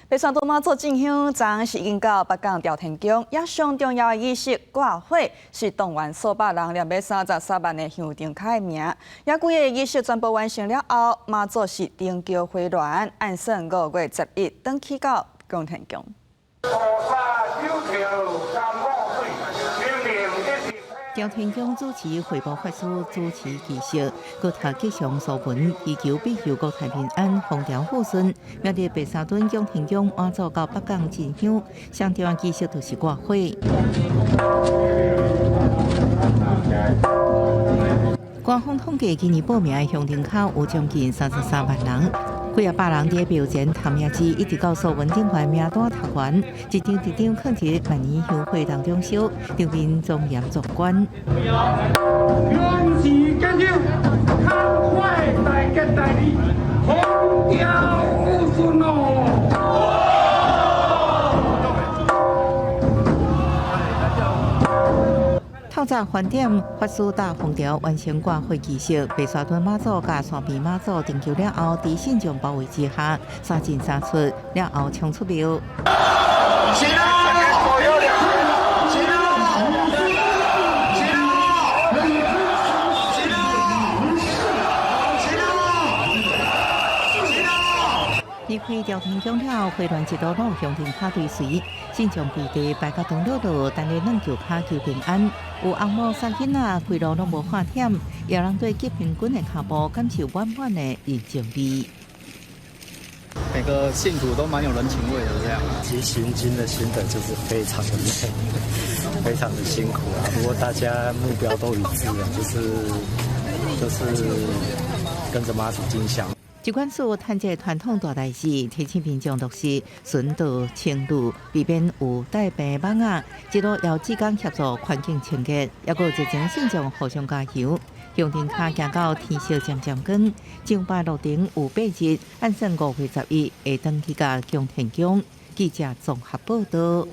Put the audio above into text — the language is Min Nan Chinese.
白沙屯媽祖進香，昨昏是已經到北港朝天宮，也上重要的儀式掛火，是動員數百人233萬的香燈腳的名。也幾個儀式全部完成了後，媽祖是登轎回鑾，按算5月11轉去到奉天宮。菩薩有條甘露水，朝天宮主持惠波法師主持儀式，閣讀吉祥呪文，祈求庇佑國泰民安、風調雨順。明日白沙屯仰天宮媽祖到北港進香，上重要儀式就是掛火。官方統計，今年報名的香燈腳有將近33萬人。幾仔百人佇廟前讀名字，一直到呪文頂懸名單讀完，一張一張囥佇萬年香火當中燒，場面莊嚴壯觀。永時堅守，慷慨大吉大利，風調雨順哦。透早翻點，法師搭風潮完成掛火儀式，白沙屯媽祖佮山邊媽祖登轎了後，佇信眾包圍之下，三進三出了後衝出廟。起來！起來！起來！起來！起來！起來！離開朝天宮了後，回鑾一路攏香燈腳追隨，信眾跪地拜甲長樂樂，等咧軟轎跤求平安。有翁某送囡仔，規路攏無看忝，也人對吉平軍的跤步感受滿滿的人情味。每個信徒都蠻有人情味的，這樣。其實行經的心得就是非常的累，非常的辛苦啊。不過大家目標都一致啊，就是跟着媽祖進香。疾管署趁這傳統大代誌，提醒民眾落實巡道清路，避免有帶病蠓仔。一路由志工協助環境清潔，抑閣有熱情信眾互相加油。香燈腳行到天色漸漸光，上拜路程有8日，按算5月11會轉去到奉天宮。記者綜合報道。